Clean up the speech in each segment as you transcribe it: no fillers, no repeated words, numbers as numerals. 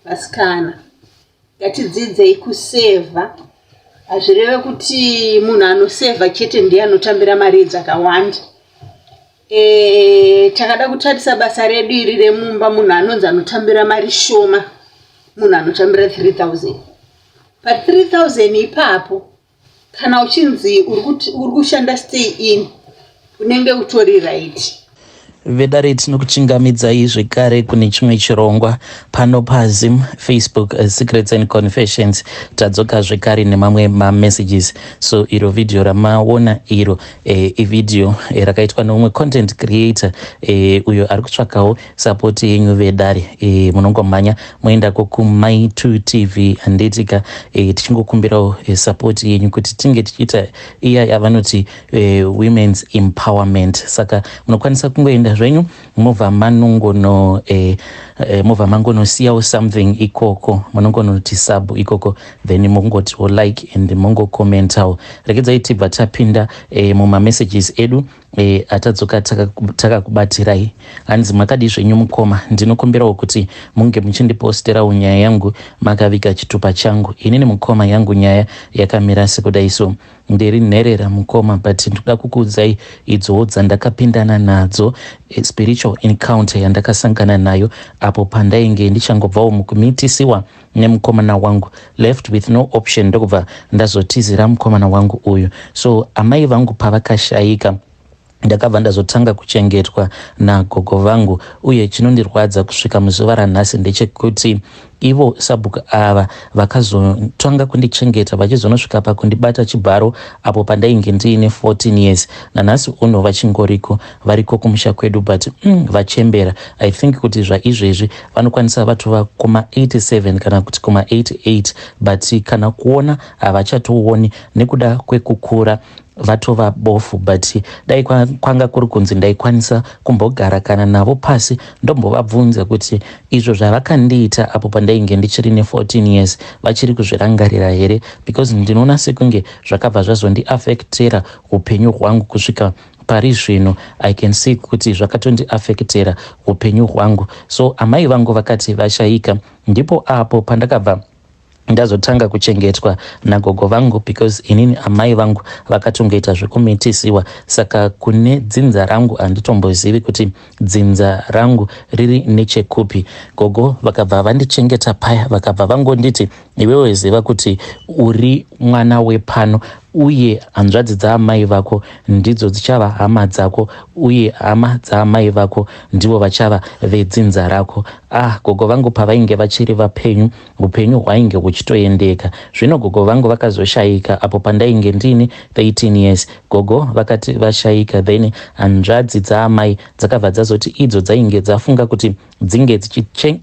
Vasikana ngatidzidzei kusevha. Hazvireve kuti munhu anosevha chete ndiye anotambira mari dzakawanda. E, takada kutarisa basa redu iri remumba, munhu anonzi anotambira mari shoma munhu anotambira 3000. Pa 3000 ipapo, kana uchinzi uri kushanda stay in, unenge utori right. Vedare, tinokuchingamidzai zvekare kune chimwe chirongwa pano paZim Facebook Secrets and Confessions. Tadzoka zvekare nemamwe mamessages. So iro vhidhiyo ramaona iro ivhidhiyo rakaitwa neumwe content creator uyo ari kutsvakawo support yenyu, vedare. Munongomhanya moendako kuMai2 TV, handitika? Tichingokumbirawo support yenyu kuti tinge tichiita iya yavanoti women's empowerment. Saka munokwanisa kungoenda zvenyu, mobva manongono mobva mangonosiyawo something ikoko, munongonoti sub ikoko, then mongotiwo like and mongocommentawo. Regedzai tibva tapinda mumamessages edu atadzoka takakubatirai. Hanzi, "Makadi zvenyu mukoma? Ndinokumbirawo kuti munge muchindiposterawo nyaya yangu makaviga chitupa changu. Inini mukoma, yangu nyaya yakamira sekudai. So ndiri nherera mukoma, but ndoda kukuudzai idzowo dzandakapindana nadzo, spiritual encounter yandakasangana nayo apo pandainge ndichangobvawo mukumitisiwa nemukomana wangu. Left with no option, ndokubva ndazotizira mukomana wangu uyu. So amai vangu pavakashayika, ndakabva ndazotanga kuchengetwa nagogo vangu. Uye chinondirwadza kusvika muzuva ranhasi ndechekuti ivo sabhuku ava vakazotanga kundichengeta vachizonosvika pakundibata chibharo apo pandainge ndiine 14 years. Nanhasi uno vachingoriko, variko kumusha kwedu, but vachembera. I think kuti zvaizvezvi vanokwanisa vatova kuma87 kana kuti kuma88, but kana kuona havachatooni nekuda kwekukura, vatova bofu. But dai kwanga kuri kunzi ndaikwanisa kumbogara kana navo pasi, ndombovabvunza kuti izvo zvavakandiita apo pandainge ndichiri ne14 years vachiri kuzvirangarira here, because ndinoona sekunge zvakabva zvazondiafektera upenyu hwangu kusvika pari zvino. I can see kuti zvakatondiafektera upenyu hwangu. So amai vangu vakati vashayika, ndipo apo pandakabva ndazotanga kuchengetwa nagogo vangu, because inini amai vangu vakatongoita zvekumitisiwa. Saka kune dzinza rangu handitombozivi kuti dzinza rangu riri nechekupi. Gogo vakabva vandichengeta paya, vakabva vangonditi, 'Iwewe ziva kuti uri mwana wepano, uye hanzvadzi dzaamai vako ndidzo dzichava hama dzako, uye hama dzaamai vako ndivo vachava vedzinza rako.' Ah, gogo vangu pavainge vachiri vapenyu, upenyu hwainge huchitoendeka. Zvino gogo vangu vakazoshayika apo pandainge ndiine 13 years. Gogo vakati vashayika, then hanzvadzi dzaamai dzakabva dzazoti idzo dzainge dzafunga kuti dzinge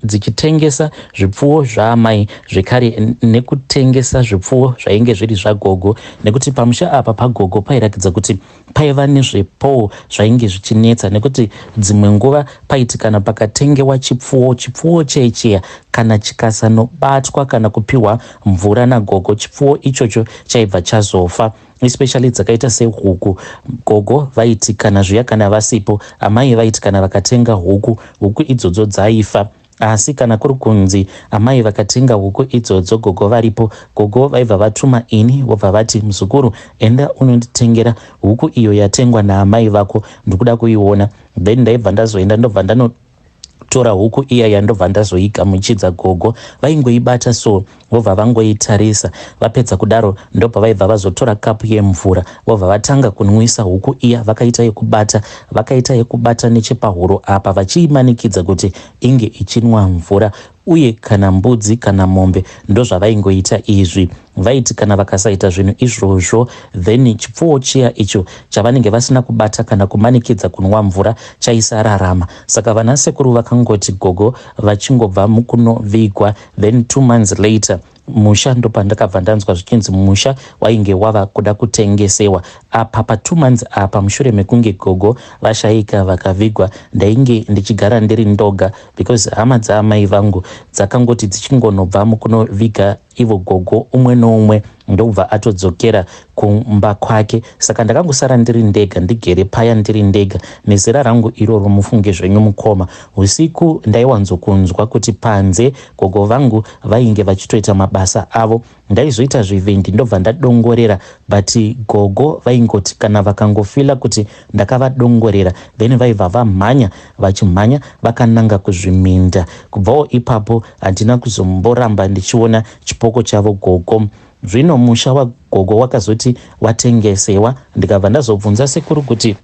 dzichitengesa zvipfuwo zvaamai, zvekare nekutengesa zvipfuwo zvainge zviri zvagogo, nekuti pamusha apa pagogo pairatidza kuti paiva nezvepowo zvainge zvichinetsa, nekuti dzimwe nguva paiti kana pakatengewa chipfuwo, chipfuwo checheya kana chikasanobatwa kana kupiwa mvura nagogo, chipfuwo ichocho chaibva chazofa, especially dzakaita sehuku. Gogo vaiti kana zviya kana vasipo, amai vaiti kana vakatenga huku, huku idzodzo dzaifa. Asi kana kuri kunzi amai vakatenga huku idzodzo gogo varipo, gogo vaibva vatuma ini, vobva vati, 'Muzukuru, enda unonditengera huku iyo yatengwa naamai vako, ndikuda kuiona.' Then ndaibva ndazoenda, ndobva ndanotora huku iya, yandobva ndazoigamuchidza. Gogo vaingoibata so, vobva vangoitarisa. Vapedza kudaro, ndobva vaibva vazotora kapu yemvura, vobva vatanga kunwisa huku iya. Vakaita yekubata, vakaita yekubata nechepahuro apa, vachiimanikidza kuti inge ichinwa mvura. Uye kana mbudzi kana mombe, ndozvavaingoita izvi. Vaiti kana vakasaita zvinhu izvozvo, then chipfuwo chiya icho chavanenge vasina kubata kana kumanikidza kunwa mvura chaisararama. Saka vana sekuru vakangoti gogo vachingobva mukunovigwa, then 2 months later musha, ndopandakabva ndanzwa zvichinzi musha wainge wava kuda kutengesewa. Apa pa2 months apa mushure mekunge gogo vashayika vakavigwa, ndainge ndichigara ndiri ndoga, because hama dzaamai vangu dzakangoti dzichingonobva mukunoviga ivo gogo umwe noumwe ndokubva atodzokera kumba kwake. Saka ndakangosara ndiri ndega, ndigere paya ndiri ndega nezera rangu iroro. Mufunge zvenyu mukoma, usiku ndaiwanzokunzwa kuti panze gogo vangu vainge vachitoita mabasa avo. Ndaizoita zvivindi ndobva ndadongorera, but gogo vaingoti kana vakangofeela kuti ndakavadongorera, then vaibva vamhanya, vachimhanya vakananga kuzviminda. Kubvawo ipapo handina kuzomboramba ndichiona chipoko chavo gogo. Zvino musha wagogo wakazoti watengesewa, ndikabva ndazobvunza sekuru kuti,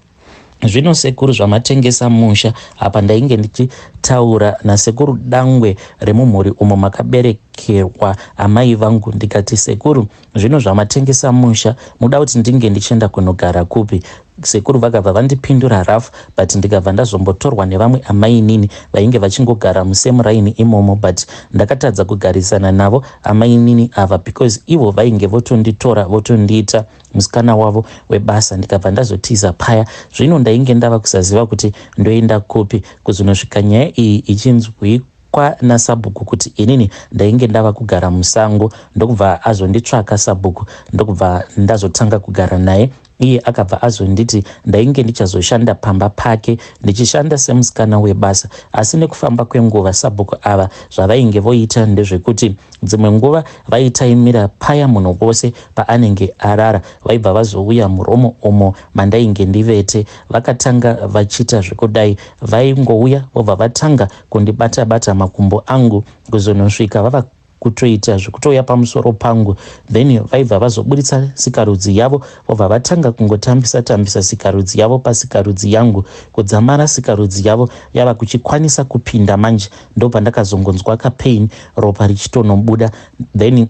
"Zvino sekuru, zvamatengesa musha apa?" Ndainge ndichitaura nasekuru dangwe remumhuri umo makaberekerwa amai vangu. Ndikati, "Sekuru, zvino zvamatengesa musha, muda kuti ndinge ndichienda kunogara kupi?" Sekuru vakabva vandipindura rough, but ndikabva ndazombotorwa nevamwe amainini vainge vachingogara musame raini imomo, but ndakatadza kugarisana navo amainini ava because ivo vainge votonditora votondiita musikana wavo webasa. Ndikabva ndazotiza paya. Zvino ndainge ndava kusaziva kuti ndoenda kupi, kuzonosvika nyaya iyi ichinzwikwa nasabhuku kuti inini ndainge ndava kugara musango. Ndokubva azonditsvaka sabhuku, ndokubva ndazotanga kugara naye. Iye akabva azonditi ndainge ndichazoshanda pamba pake, ndichishanda semusikana webasa. Asi nekufamba kwenguva, sabhuku ava zvavainge voita ndezvekuti dzimwe nguva vaitaimira paya munhu wose paanenge arara, vaibva vazouya muroom umo mandainge ndivete. Vakatanga vachiita zvekudai, vaingouya vobva vatanga kundibata-bata makumbo angu, kuzonosvika vava kutoita zvekutouya pamusoro pangu. Then vaibva vazoburitsa sikarudzi yavo, vobva vatanga kungotambisa tambisa sikarudzi yavo pasikarudzi yangu, kudzamara sikarudzi yavo yava kuchikwanisa kupinda manje. Ndopandakazongonzwa kapain, ropa richitonobuda. Then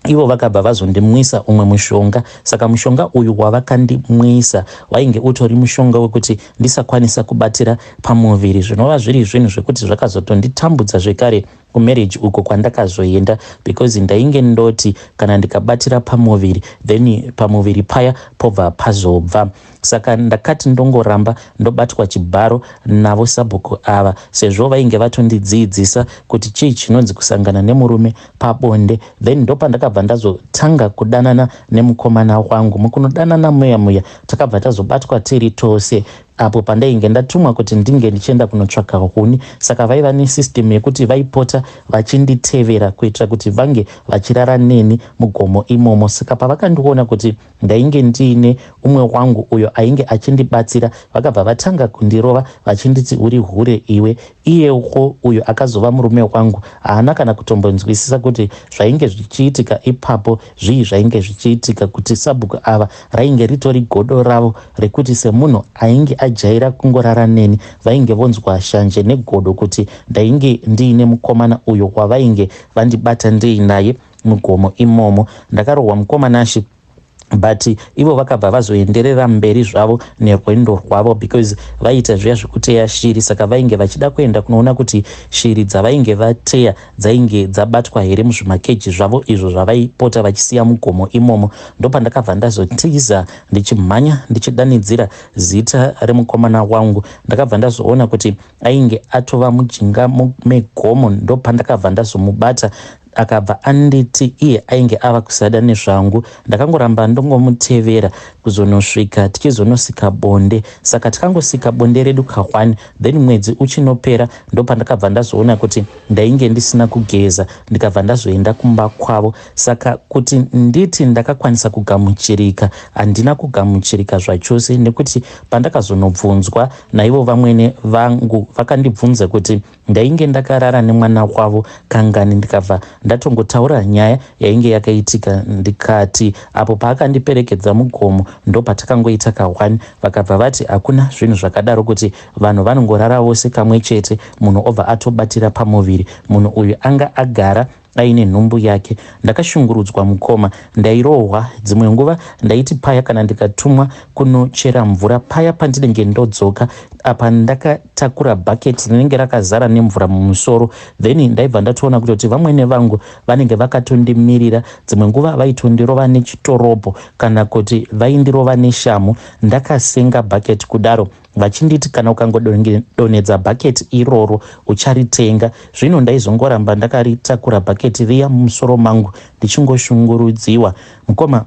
ivo vakabva vazondimwisa umwe mushonga. Saka mushonga uyu wavakandimwisa wainge utori mushonga wekuti ndisakwanisa kubatira pamuviri, zvinova zviri zvinhu zvekuti zvakazotonditambudza zvekare kumarriage uko kwandakazoenda, because ndainge ndoti kana ndikabatira pamuviri, then pamuviri paya pobva pazobva. Saka ndakati ndongoramba ndobatwa chibharo navo sabhuku ava, sezvo vainge vatondidzidzisa kuti chii chinonzi kusangana nemurume pabonde. Then ndopandakabva ndazotanga kudanana nemukomana wangu. Mukunodanana muya muya, takabva tazobatwa tiri tose apo pandainge ndatumwa kuti ndinge ndichienda kunotsvaka huni. Saka vaiva nesystem yekuti vaipota vachinditevera kuitira kuti vange vachirara neni mugomo imomo. Saka pavakandiona kuti ndainge ndiine umwe wangu uyo ainge achindibatsira, vakabva vatanga kundirova vachinditi, "Uri hure iwe." Iyewo uyo akazova murume wangu haana kana kutombonzwisisa kuti zvainge zvichiitika ipapo zvii zvainge zvichiitika, kuti sabhuku ava rainge ritori godo ravo rekuti semunhu ainge ajaira kungorara neni, vainge vonzwa shanje negodo kuti ndainge ndiine mukomana uyo wavainge vandibata ndiinaye mugomo imomo. Ndakarohwa, mukomanashi, but ivo vakabva vazoenderera mberi zvavo nerwendo rwavo, because vaiita zviya zvekuteya shiri. Saka vainge vachida kuenda kunoona kuti shiri dzavainge vateya dzainge dzabatwa here muzvimakeji zvavo izvo zvavaipota vachisiya mugomo imomo. Ndopandakabva ndazotiza ndichimhanya, ndichidanidzira zita remukomana wangu. Ndakabva ndazoona kuti ainge atova mujinga megomo. Ndopandakabva ndazomubata, akabva anditi iye ainge ava kusada nezvangu. Ndakangoramba ndongomutevera kuzonosvika tichizonosika bonde. Saka tikangosika bonde redu ka1, then mwedzi uchinopera, ndopandakabva ndazoona kuti ndainge ndisina kugeza. Ndikabva ndazoenda kumba kwavo. Saka kuti nditi ndakakwanisa kugamuchirika, handina kugamuchirika zvachose, nekuti pandakazonobvunzwa naivo vamwene vangu, vakandibvunza kuti ndainge ndakarara nemwana wavo kangani. Ndikabva ndatongotaura nyaya yainge yakaitika, ndikati apo paakandiperekedza mugomo ndopatakangoita ka1. Vakabva vati hakuna zvinhu zvakadaro, kuti vanhu vanongorara vose kamwe chete, munhu obva atobatira pamuviri. Munhu uyu anga agara aine nhumbu yake. Ndakashungurudzwa, mukoma, ndairohwa. Dzimwe nguva ndaiti paya kana ndikatumwa kunochera mvura, paya pandinenge ndodzoka apa ndakatakura bhaketi rinenge rakazara nemvura mumusoro, then ndaibva ndatoona kutoti vamwene vangu vanenge vakatondimirira. Dzimwe nguva vaitondirova nechitorobho kana kuti vaindirova neshamu ndakasenga bhaketi kudaro, vachinditi kana ukangodonhedza bhaketi iroro ucharitenga. Zvino ndaizongoramba ndakaritakura bhaketi. bhaketi riya mumusoro mangu ndichingoshungurudziwa. Mukoma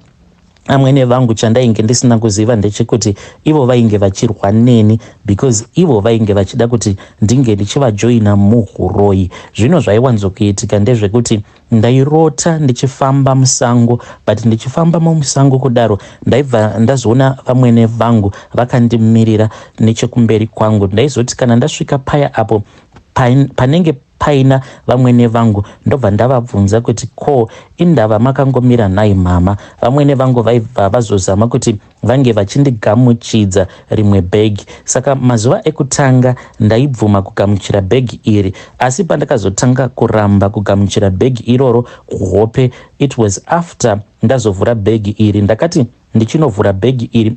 amwene vangu chandainge ndisina kuziva ndechekuti ivo vainge vachirwa neni because ivo vainge vachida kuti ndinge ndichivajoina muhuroyi. Zvino zvaiwanzokuitika ndezvekuti ndairota ndichifamba musango, but ndichifamba mumusango kudaro ndaibva ndazoona vamwene vangu vakandimirira nechekumberi kwangu. Ndaizoti kana ndasvika paya apo panenge paina vamwene vangu ndobva ndavabvunza kuti ko indava makangomira nhai mama. Vamwene vangu vaibva vazozama kuti vange vachindigamuchidza rimwe bhegi. Saka mazuva ekutanga ndaibvuma kugamuchira bhegi iri, asi pandakazotanga kuramba kugamuchira bhegi iroro kuhope, it was after ndazovhura bhegi iri. Ndakati ndichinovhura bhegi iri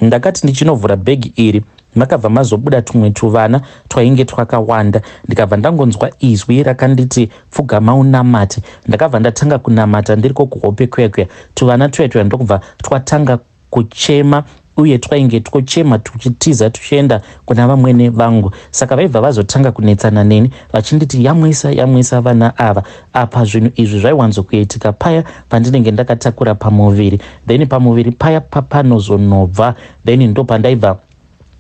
ndakati ndichinovhura bhegi iri makabva mazobuda tumwe tuvana twainge twakawanda. Ndikabva ndangonzwa izwi rakanditi pfugama unamate. Ndakabva ndatanga kunamata ndiriko kuhope kuya kuya. Tuvana tuya tuya ndokubva twatanga kuchema, uye twainge twochema tuchitiza tuchienda kuna vamwene vangu. Saka vaibva vazotanga kunetsana neni vachinditi yamwisa yamwisa vana ava. Apa zvinhu izvi zvaiwanzokuitika paya pandinenge ndakatakura pamuviri, then pamuviri paya papanozonobva, then ndopandaibva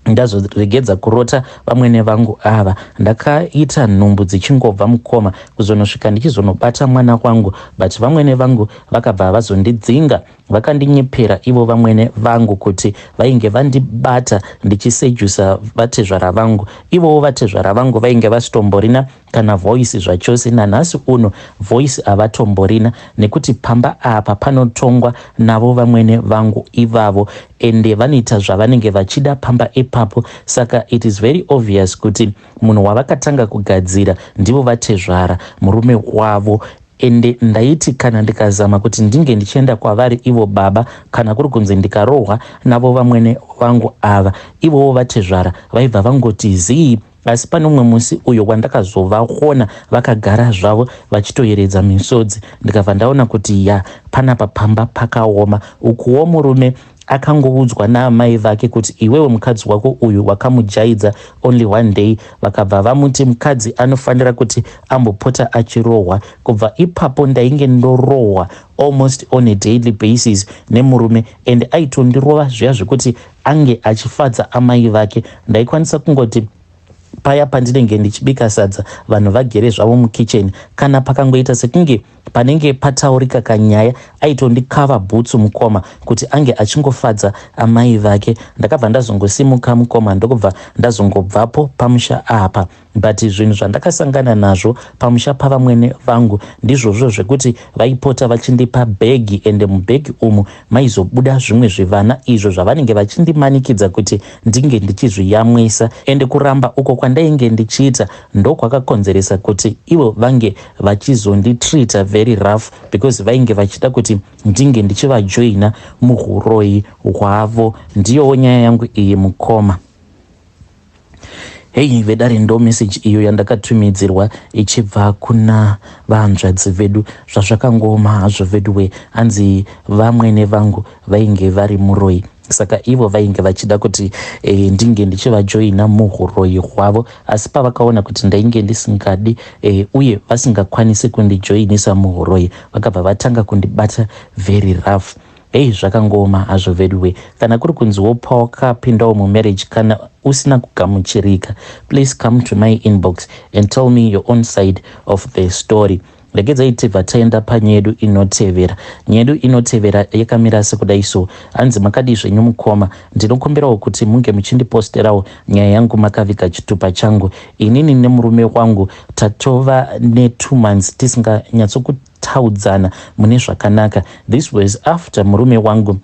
ndazoregedza kurota vamwene vangu ava. Ndakaita nhumbu dzichingobva mukoma kuzonosvika ndichizonobata mwana wangu, but vamwene vangu vakabva vazondidzinga. Vakandinyepera ivo vamwene vangu kuti vainge vandibata ndichisejusa vatezvara vangu. Ivowo vatezvara vangu vainge vasitomborina kana voice zvachose. Nanhasi uno voice havatomborina, nekuti pamba apa panotongwa navo vamwene vangu ivavo, ende vanoita zvavanenge vachida pamba ipapo. Saka it is very obvious kuti munhu wavakatanga kugadzira ndivo vatezvara murume wavo. Ende ndaiti kana ndikazama kuti ndinge ndichienda kwavari ivo baba, kana kuri kunzi ndikarohwa navo vamwene vangu ava, ivowo vatezvara vaibva vangoti zii. Asi pane umwe musi uyo wandakazovaona vakagara zvavo vachitoyeredza misodzi, ndikabva ndaona kuti ya, panapa pamba pakaoma. Ukuwo murume akangoudzwa naamai vake kuti iwewe mukadzi wako uyu wakamujaidza only one day, vakabva vamuti mukadzi anofanira kuti ambopota achirohwa. Kubva ipapo ndainge ndorohwa almost on a daily basis nemurume, and aitondirova zviya zvekuti ange achifadza amai vake. Ndaikwanisa kungoti paya pandinenge ndichibika sadza, vanhu vagere zvavo mukicheni, kana pakangoita sekunge panenge pataurika kanyaya, aitondikava bhutsu mukoma kuti ange achingofadza amai vake. Ndakabva ndazongosimuka mukoma, ndokubva ndazongobvapo pamusha apa. But zvinhu zvandakasangana nazvo pamusha pavamwene vangu ndizvozvo zvekuti vaipota vachindipa bhegi, ende mubhegi umu maizobuda zvimwe zvivana izvo zvavanenge vachindimanikidza kuti ndinge ndichizviyamwisa. Ende kuramba uko kwandainge ndichiita ndokwakakonzeresa kuti ivo vange vachizonditreata very rough, because vainge vachida kuti ndinge ndichivajoina muhuroyi hwavo. Ndiyowo nyaya yangu iyi mukoma. Hei vedare, ndo message iyo yandakatumidzirwa ichibva kuna vahanzvadzi vedu. Zvazvakangooma hazvo veduwe. Anzi vamwene vangu vainge vari muroyi, saka ivo vainge vachida kuti ndinge ndichivajoina muhuroyi hwavo. Asi pavakaona kuti ndainge ndisingadi uye vasingakwanisi kundijoinisa muhuroyi, vakabva vatanga kundibata very rough. Hei, zvakangooma hazvo veduwe. Kana kuri kunziwo pawakapindawo mumarriage kana usina kugamuchirika, please come to my inbox and tell me your own side of the story. Regedzai tibva taenda panyedu inotevera. Nyedu inotevera yakamira sekudai so. Hanzi, makadii zvenyu mukoma? Ndinokumbirawo kuti munge muchindiposterawo nyaya yangu makaviga chitupa changu. Inini nemurume wangu tatova ne2 months tisinganyatsokutaudzana mune zvakanaka. This was after murume wangu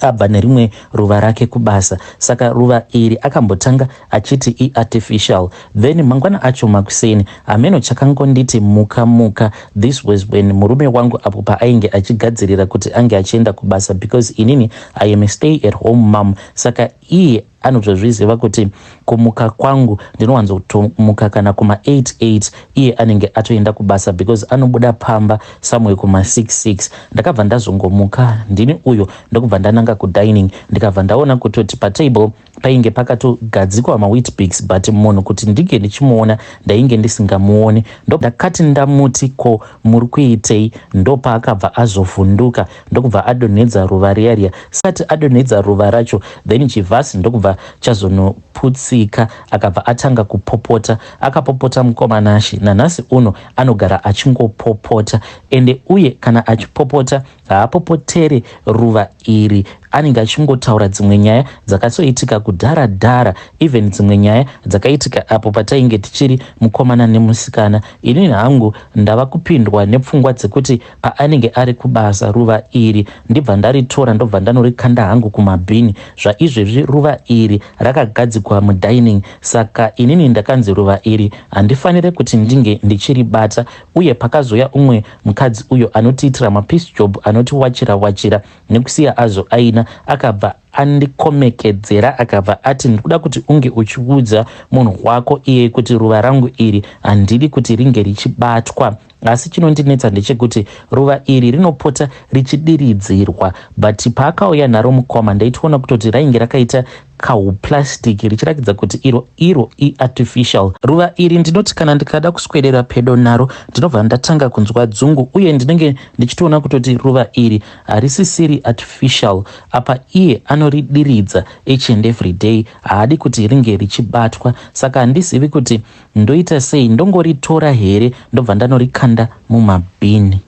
abva nerimwe ruva rake kubasa. Saka ruva iri akambotanga achiti iartificial, then mangwana acho makuseni hameno chakangonditi muka muka. This was when murume wangu apo paainge achigadzirira kuti ange achienda kubasa, because inini I am a stay at home mom, saka iye anotozviziva kuti kumuka kwangu ndinowanzotomuka kana kuma88, iye anenge atoenda kubasa because anobuda pamba somewhere kuma66. Ndakabva ndazongomuka ndini uyo, ndokubva ndananga kudining, ndikabva ndaona kutoti patable Painge pakatogadzikwa maWeet-Bix, but munhu kuti ndinge ndichimuona, ndainge ndisingamuoni. Ndakati ndamuti, "Ko muri kuitei?" Ndopaakabva azovhunduka, ndokubva adonhedza ruva riya riya. Sati adonhedza ruva racho, then chivhasi ndokubva chazonoputsika. Akabva atanga kupopota. Akapopota mukomanashi. Nanhasi uno anogara achingopopota. Ende uye kana achipopota, haapopotere ruva iri, anenge achingotaura dzimwe nyaya dzakasoitika kudhara dhara, even dzimwe nyaya dzakaitika apo patainge tichiri mukomana nemusikana. Inini hangu ndava kupindwa nepfungwa dzekuti paanenge ari kubasa, ruva iri ndibva ndaritora, ndobva ndanorikanda hangu kumabhini. Zvaizvezvi ruva iri rakagadzikwa mudining, saka inini ndakanzi ruva iri handifaniri kuti ndinge ndichiribata. Uye pakazoya umwe mukadzi uyo anotiitira mapiece job, anotiwachira wachira nekusiya azo aina, akabva andikomekedzera, akabva ati, "Ndikuda kuti unge uchiudza munhu wako iye kuti ruva rangu iri handidi kuti ringe richibatwa." Asi chinondinetsa ndechekuti ruva iri rinopota richidiridzirwa, but paakauya naro mukoma, ndaitoona kutoti rainge rakaita kauplastic, richiratidza kuti iro iro iartificial. Ruva iri ndinoti kana ndikada kuswedera pedo naro, ndinobva ndatanga kunzwa dzungu, uye ndinenge ndichitoona kutoti ruva iri harisisiri artificial. Apa iye anoridiridza each and every day, haadi kuti ringe richibatwa. Saka handizivi kuti ndoita sei. Ndongoritora here, ndobva ndanorikanda mumabhini?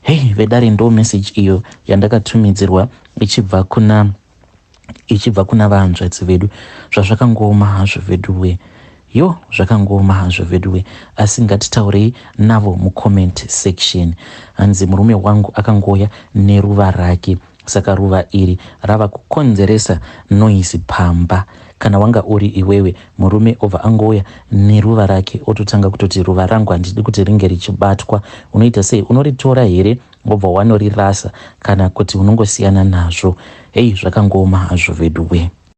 Hei vedare, ndo message iyo yandakatumidzirwa ichibva kuna vahanzvadzi vedu. Zvazvakangooma hazvo veduwe. Yo, zvakangooma hazvo veduwe, asi ngatitaurei navo mucomment section. Hanzi murume wangu akangoya neruva rake, saka ruva iri rava kukonzeresa noise pamba. Kana wanga uri iwewe, murume obva angouya neruva rake, ototanga kutoti, "Ruva rangu handidi kuti ringe richibatwa," unoita sei? Unoritora here, wobva wanorirasa, kana kuti unongosiyana nazvo? Hei, zvakangooma hazvo veduwe.